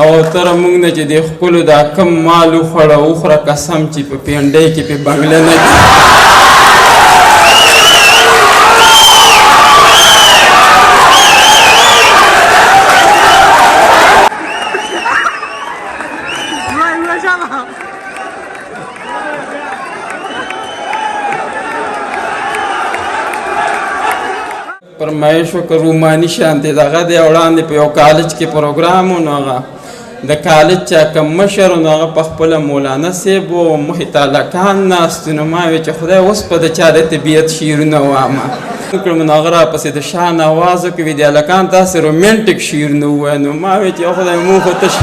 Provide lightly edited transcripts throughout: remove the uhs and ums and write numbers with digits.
او تر موږ نه چې د خپلو دا کم مال وخوړه وخوره، قسم چې په پینډۍ کې په بنګله نه کې. فرمایش وکړ روماني شانتې دغه دی. وړاندې په یو کالج کې پروګرام و، نو هغه د کالج چا کوم مشر و، نو هغه په خپله مولانا صاحب و، مخې ته هلکان ناست وو. نو ما ویل چې خدای اوس په د چا د طبیعت شعرونه وامه کړم. نو هغه راپسې د شا نه اواز وکړ، وي د هلکان تاسې رومانټیک شعرونه ووایه. نو ما ویل چې خدای مونږ خو تش.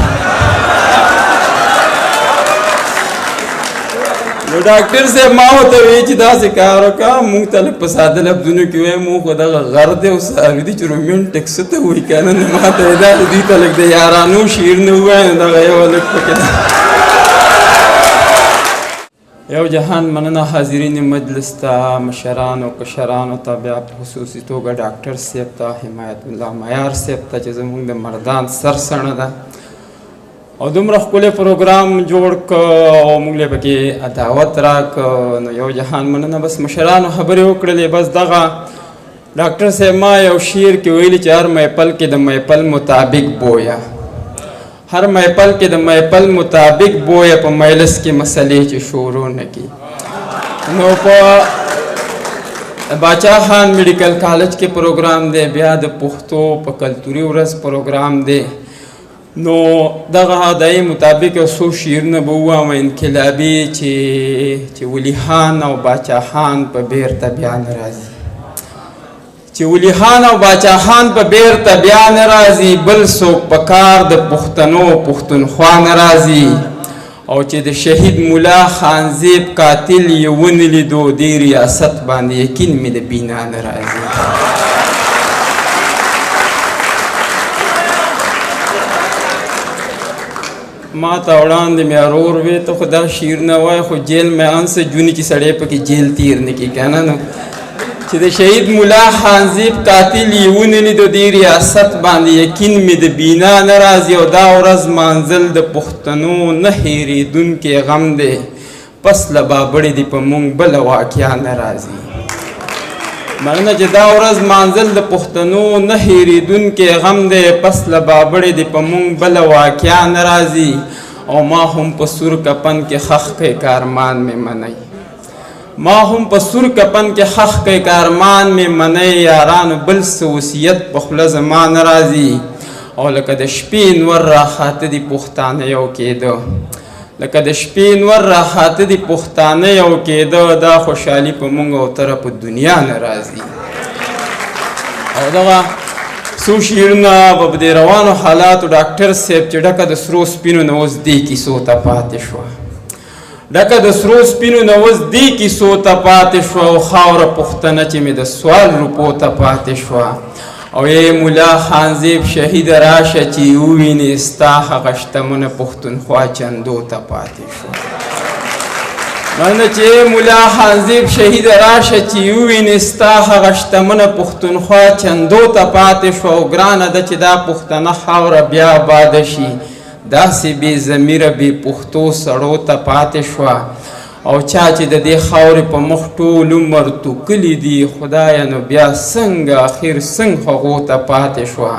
نو ډاکټر صاحب ما ورته ویل چې داسې کار وکړه، موږ ته لږ په ساده لفظونو کې وایي، موږ خو دغه غر دی او څاروي دي چې رومانټیک څه ته وایي که نه. نو ما ته یې دا دوی ته لږ د یارانو شعرونه ووایه. نو دغه یو لږ پکې ده. یو جهان مننه حاضرین مجلس ته، مشرانو کشرانو ته، بیا په خصوصي توګه ډاکټر صاحب ته، حمایت الله معیار صاحب ته چې زموږ د مردان سرسڼه ده او دومره ښکلی پروګرام جوړ که او موږ له پکې دعوت راکړ. نو یو جهان مننه. بس مشرانو خبرې وکړلې. بس دغه ډاکټر صاحب ما یو شعر کې ویلي چې هر محفل کې د محفل مطابق بویه، هر محفل کې د محفل مطابق بویه، په مجلس کې مسلې چې شروع نه کی. نو په باچا خان میډیکل کالج کې پروګرام دی، بیا د پښتو په کلتوري ورځ پروګرام دی. نو دغه دای مطابق یو څو شعرونه به ووایم انقلابي چې ولي خان او باچا خان په بیرته بیا نه راځي، چې ولي خان او باچا خان په بیرته بیا نه راځي، بل څوک په کار د پښتنو پښتونخوا نه راځي. او چې د شهید مولا خانزیب قاتل یې ونه لیدو، دې ریاست باندې یقین مې د بینا نه راځي. ما ته وړاندې مې ورور وی ته خو دا شعر نه وای، خو جیل مې ان څه جونې چې سړی پکې جیل تیر نه کړي که نه. نو چې د شهید مولا خانزیب قاتل یې ونه لیدو، دې ریاست باندې یقین مې د بینا نه راځي. او دا ورځ منزل د پښتنو نه هېرېدونکی غم دی، پس له بابړې دې په مونږ بله واقعه نه راځي. مننه چې دا ورځ منزل د پښتنو نه هېرېدونکی غم دی، پس له بابړې دې په مونږ بله واقعه نه راځي. او ما هم په سور کفن کې ښخ کړئ کارمان مې منئ، ما هم په سور کفن کې ښخ کړئ کارمان مې منئ، یارانو بل څه وصیت په خوله زما نه راځي. او لکه د شپې نور راخاته دي پښتانه یو کېده، لکه د شپې نور راخاته دي پښتانه یو کېده، دا خوشحالي په مونږ او تره په دنیا نه راځي. او دغه څو شعرونه په دې روانو حالاتو ډاکټر صاحب چې ډکه د سرو سپینو نه اوس دې کیسو ته پاتې شوه، ډکه د سرو سپینو نه اوس دې کیسو ته پاتې شوه، او خاوره پښتنه چې مې د سوال روپو ته پاتې شوه. او ای مولا خانزیب شهید راشه چې ووینې ستا هغه شتمنه پښتونخوا چندو ته پاتې شوه. مننه چې مولا خانزیب شهید راشه چې ووینې ستا هغه شتمنه پښتونخوا چندو ته پاتې شوه. او ګرانه ده چې دا پښتنه خاوره بیا آباده شي، داسې بې ضمیره بې پښتو سړو ته پاتې شوه. او چا چې د دې خاورې په مخ ټول عمر توکلي دي، خدایه نو بیا څنګه اخر څنګه هغو ته پاتې شوه.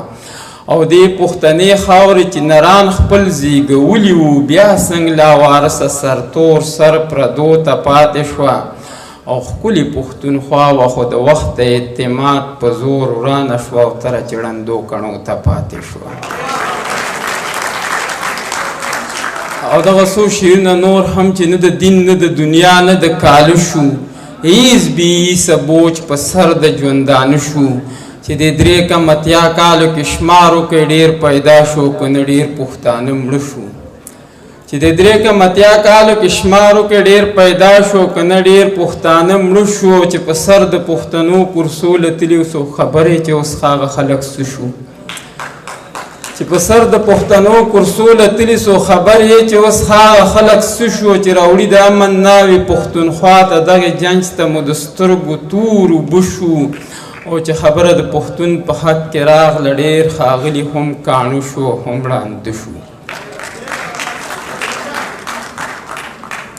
او دې پښتنې خاورې چې نران خپل زیږولي وو، بیا څنګه لاوارثه سرتور سر پردو ته پاتې شوه. او ښکلې پښتونخوا وه، خو د وخت د اعتماد په زور ورانه شوه او تره چې ړندو کڼو ته پاتې شوه. او دغه څو شعرونه نور هم چې نه د دین نه د دنیا نه د کاله شو، هیڅ بې هیڅه بوج په سر د ژوندانه شو، چې د درې کم اتیا کالو کې شمار وکړي ډېر پیدا شو، که نه ډېر پښتانه مړه شو. چې د درې کم اتیا کالو کې شمار وکړي ډېر پیدا شو، که نه ډېر پښتانه مړه شو. چې په سر د پښتنو کرسو له تلي څو خبرې چې اوس هغه خلک څه شو، چې په سر د پښتنو کرسو له تلي څو خبرې چې اوس هغه خلک څه شو، چې راوړي د امن ناوې پښتونخوا ته دغې جنج ته مو د سترګو تور اوبه شو. او چې خبره د پښتون په حق کې راغله، ډېر ښاغلي هم کاڼه شو هم ړانده شو.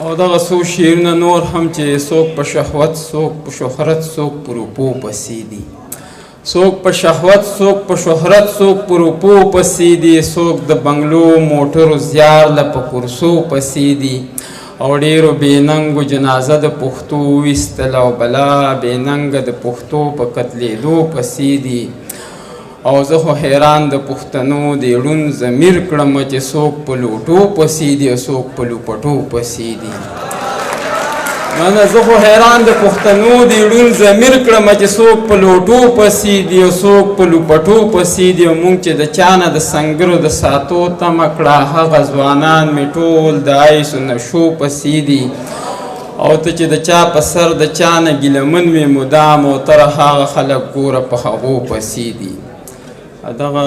او دغه څو شعرونه نور هم چې څوک په شهوت، څوک په شهرت، څوک په روپو پسې دي، څوک په شهوت، څوک په شهرت، څوک په روپو پسې دي، څوک د بنګلو موټرو زیار له په کرسو پسې دي. او ډېرو بې ننګو جنازه د پښتو وویستله او بلا بې ننګه د پښتو په قتلېدو پسې دي. او زه خو حیران د پښتنو د ړوند ضمیر کړم چې څوک په لوټو پسې دي او څوک په لوپټو پسې دي. نه زه خو حیران د پښتنو د ړوند ضمیر کړم چې څوک په لوټو پسې دي او څوک په لوپټو پسې دي. او مونږ چې د چا نه د سنګرو د ساتو تمه کړه، هغه ځوانان مې ټول د ایسو نشو پسې دي. او ته چې د چا په سر د چا نه ګیلهمن وې مدام، او تر هغه خلک ګوره په هغو پسې دي. دغه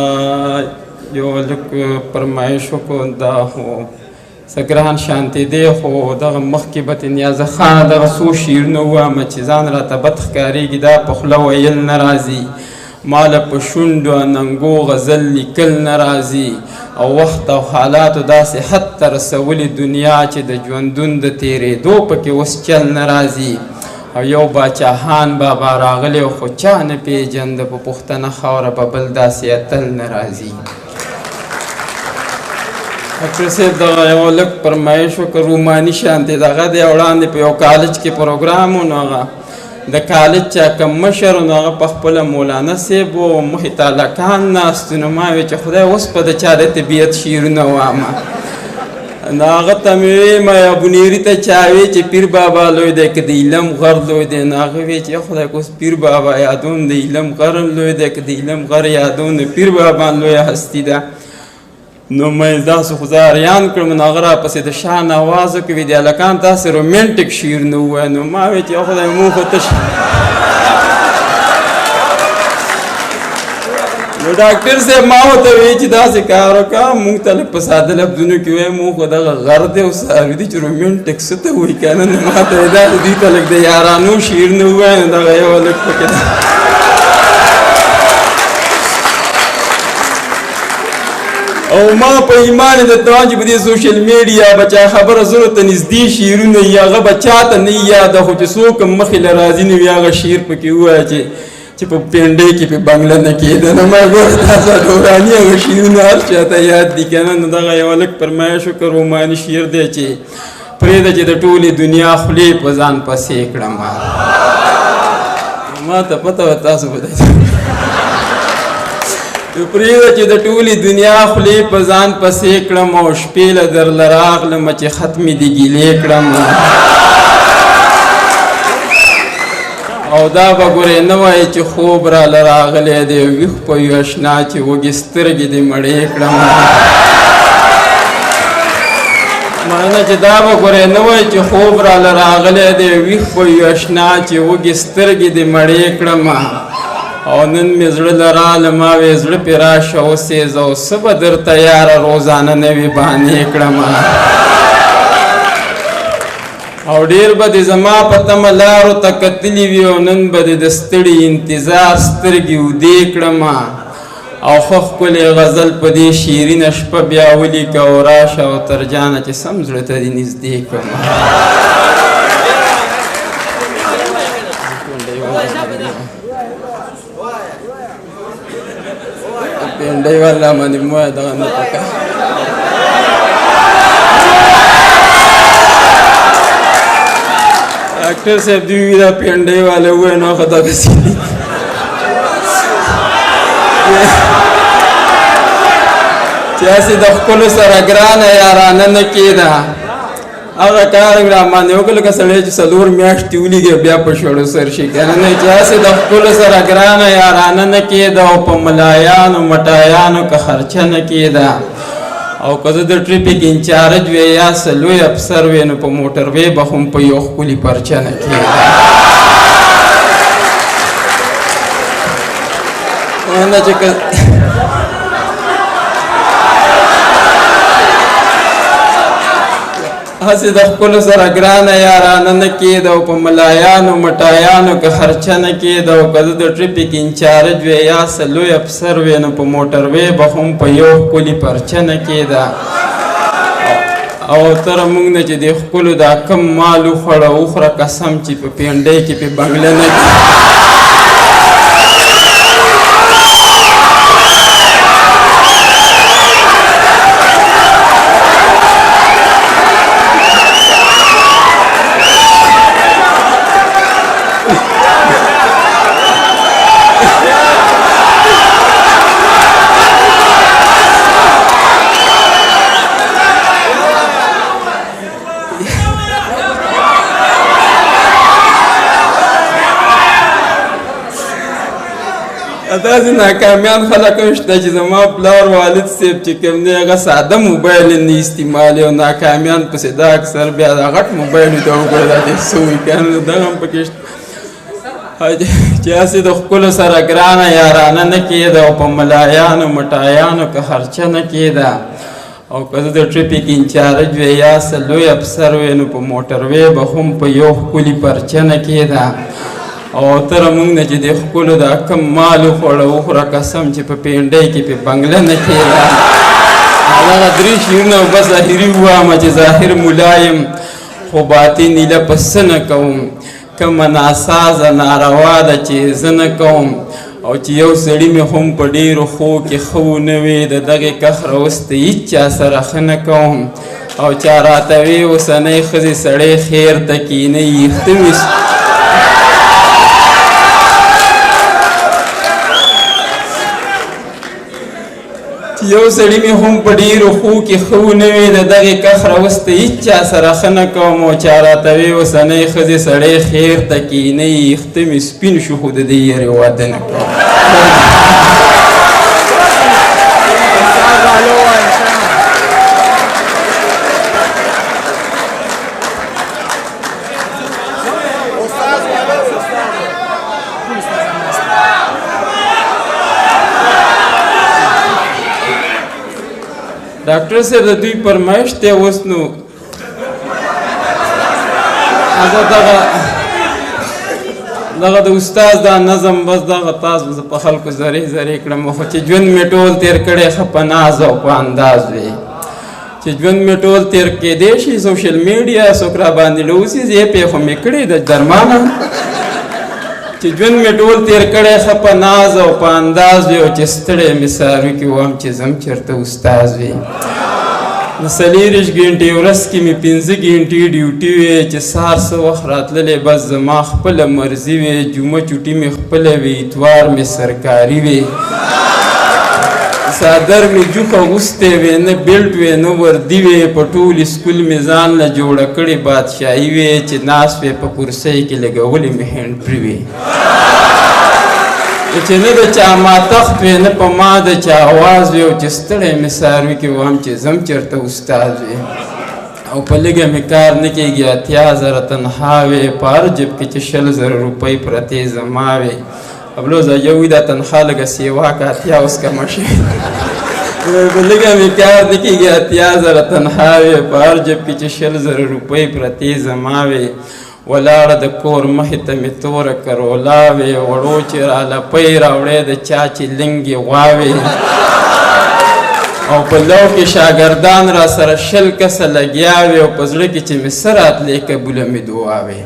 یو لږ فرمایش وکړو، دا خو څه ګران شانتې دی، خو دغه مخکې به ترې نیازه خانه دغه څو شعرونه ووایم چې ځان راته بد ښکارېږي، دا په خوله ویل نه راځي، ما له په شونډو ننګو غزل لیکل نه راځي. او وخت او حالاتو داسې حد ته رسولې دنیا چې د ژوندون د تېرېدو پکې اوس چل نه راځي. او یو باچاهان بابا راغلی خو چا نه پېژنده، په پښتنه خاوره به بل داسې اتل نه راځي. ډاکټر صاحب دغه یو لږ فرمایش وکړ، روماني شانتې دغه دی. وړاندې په یو کالج کې پروګرام و، نو هغه د کالج چا کوم مشر و، نو هغه په خپله مولانا صاحب و، مخې ته هلکان ناست وو. نو ما ویل چې خدای اوس به د چا د طبیعت شعرونه وامه. نو هغه ته مې ویې ما یا بونیري ته چا ویې چې پیر بابا لوی دی که د علم غر لوی دی. نو هغه ویې چې خدای که اوس پیر بابا یادوم د علم غر هم لوی دی، که د علم غر یادوم نو پیر بابا لویه هستي ده. نو مې داسې خو زه اریان کړم. نو هغه راپسې د شا نه اواز وکړ، وایي د هلکان داسې رومانټیک شعرونه ووایه. نو ما ویې چې خدای مونږ خو تش. نو ډاکټر صاحب ما ورته ویې چې داسې کار وکړه، مونږ ته لږ په ساده لفظونو کې وایي، مونږ خو دغه غر دی او څاروي دي چې رومانټیک څه ته وایي که نه. نو ما ته یې داسې دوی ته لږ د یارانو شعرونه ووایه. نو دغه یو لږ پکې ده. او ما په ایمان د توان چې په دې سوشل میډیا به چا خبره زړه ته نږدې شعرونه یې هغه به چا ته نه یاد، خو چې څوک هم مخې له راځي نو بیا هغه شعر پکې ووایه چې په پینډۍ کې په بنګله نه کېده. نو ما ګوره تاسو دوراني هغه شعرونه هر چا ته یاد دي که نه. نو دغه یو لږ فرمایش وکړ، روماني شعر دی چې پرېږده چې د ټولې دنیا خولې په ځان پسې کړم. ما ته پته وه تاسو به داسې پرېږده چې د ټولې دنیا خولې په ځان پسې کړم، او شپې له درله راغلم چې ختمې دې ګیلې کړم. او دا به ګورې نه وایي چې خوب راله راغلی دی، ویښ په یو اشنا چې وږې سترګې دې مړې کړم. مننه چې دا به ګورې نه وایي چې خوب راله راغلی دی، ویښ په یو اشنا چې وږې سترګې دې مړې کړم. او نن مې زړه له راله، ما وې زړه پې راشه وسېزه، او څه به درته یاره روزانه نوې بهانې کړم. او ډېر به دې زما په تمه لارو ته کتلي وي، او نن به دې د ستړي انتظار سترګې اودې کړم. او ښه ښکلی غزل په دې شیرینه شپه بیا ولیکه، او راشه او تر جانه چې سم زړه ته دې نږدې کړم. پینډۍ والا باندې مه وایه دغه نه پکار. ډاکټر صاحب دوی وي دا پینډۍ والا ووایه نو هغه دغسې دي. چې هسې د ښکلو سره ګرانه یارانه نه کېده، هغه کار مې را باندې وکړ لکه سړی چې څلور میاشتې ولیږي بیا په شړو سر شي که نه. چې هسې د ښکلو سره ګرانه یارانه نه کېده، او په ملایانو مټایانو که خرچه نه کېده، او که زه د ټریفک انچارج وی یا څه لوی افسر وی، نو په موټر وی به هم په یو ښکلي پرچه نه کېده. نه چې که هسې د ښکلو سره ګرانه یارانه نه کېده، او په ملایانو مټایانو که خرچه نه کېده، او که زه د ټریفک انچارج وی یا څه لوی افسر وی، نو په موټر وی به هم په یو ښکلي پرچه نه کېده. او تر موږ نه چې د ښکلو دا کم مال وخوړه وخوره، قسم چې په پینډۍ کې په بنګله نه کي. داسې ناکامیان خلک هم شته چې زما پلار والد صاحب چې کوم دی هغه ساده موبایل نه استعمالوي، او ناکامیان پسې دا اکثر بیا دا غټ موبایل ته وګوره دا دې څه وایي که نه، دغه هم پکې شته چې هسې د ښکلو سره ګرانه یارانه نه کېده، او په ملایانو مټایانو که خرچه نه کېده، او که زه د ټریفک انچارج وی یا څه لوی افسر وی نو په موټر وی به هم په یو ښکلي پرچه نه کېده. او تر موږ نه چې د ښکلو دا کم مال وخوړه وخوره، قسم چې په پینډۍ کې په بنګله نه کېده. دغه درې شعرونه بس ظاهري ووایم چې ظاهر ملایم خو باطن ایله په څه نه کوم، کومه ناسازه ناروا ده چې زه نه کوم، او چې یو سړي مې هم په ډېرو ښو کې ښه ونه وي د دغې کخ راوسته هېچا سره ښه نه کوم، او چا راته وي اوسنۍ ښځې سړی خیر ته کینئ ویښته مې یو سړي مې هم په ډېرو ښو کې ښه ونه وي د دغې کخ راوسته هېچا سره ښه نه کوم، او چا راته وي اوسنۍ ښځې سړی خیر ته کینئ ویښته مې سپین شو خو د دې یارې واده نه کوم. ډاکټر صاحب د دوی فرمایش دی اوس نو هغه دغه د استاد دا نظم بس دغه تاسو زه په خلکو ذرې ذرې کړم، خو چې ژوند مې ټول تېر کړی ښه په ناز او په انداز وي، چې ژوند مې ټول تېر کېدی شي سوشل میډیا څوک را باندې لوسي زه پې خو مې کړې د درمانه، چې ژوند مې ټول تېر کړی ښه په ناز او په انداز وي، او چې ستړی مې څاروي کې وم چې ځم چېرته استاد وي. نو 24 ګنټې ورځ کې مې 5 ګنټې ډیوټي وې، چې سهار څه وخت راتللی بس زما خپله مرضي وې، جمعه چوټي مې خپله وې، اتوار مې سرکاري وې، څادر مې جوخه اغوستی وې، نه بیلټ وې نه وردي وې، په ټول سکول مې ځان له جوړه کړې بادشاهي وې، چې ناست وې په کرسۍ کې لګولې مې هینډ وې، چې نه د چا ماتخت وې نه په ما د چا اواز وې، او چې ستړی مې څاروي کې وم چې ځم چېرته استاد وې، او په لږه مې کار نه کېږي 80,000 تنخوا وې، په هر جیب کې چې 20,000 روپۍ پرتې زما وې. ابلو زه یو دا تنخوا لږه سیوا که 80 اوس کمه شي، په لږه مې کار نه کېږي 80,000 تنخوا وې، په هر جیب کې چې 20,000 روپۍ پرتې زما وې، ولاړه د کور مخې ته مې توره کرولا وې، وړو چې راله پۍ راوړی د چا چې لنګې غوا وې، او په لو کې شاګردان را سره 20 کسه لګیا وې، او په زړه کې چې مې څه راتلې قبوله مې دعا وې،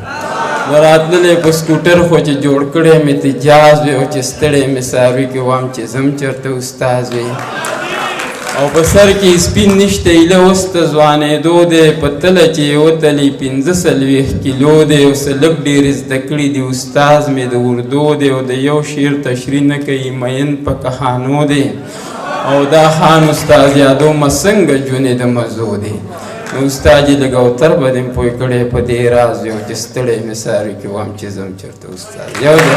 نو راتللی په سکوټر خو چې جوړ کړی مې تجاز وې، او چې ستړی مې څاروي کې وم چې ځم چېرته استاد وې، او په سر کې سپین نشته ایله اوس ته ځوانېدو دی، په تله چې یې وتلي 45 کیلو دی، او څه لږ ډېرې زده کړي دي استاد مې د اردو دی، او د یو شعر تشریح نه کوي میین په کهانو دی، او دا خان استاد یادو مه څنګه ژوند د مزو دی. نو استاد یې لږ اوتر به دې پوه کړی په دې راز یو چې ستړی مې څاروي کې وم چې ځم چېرته استاد یو دی.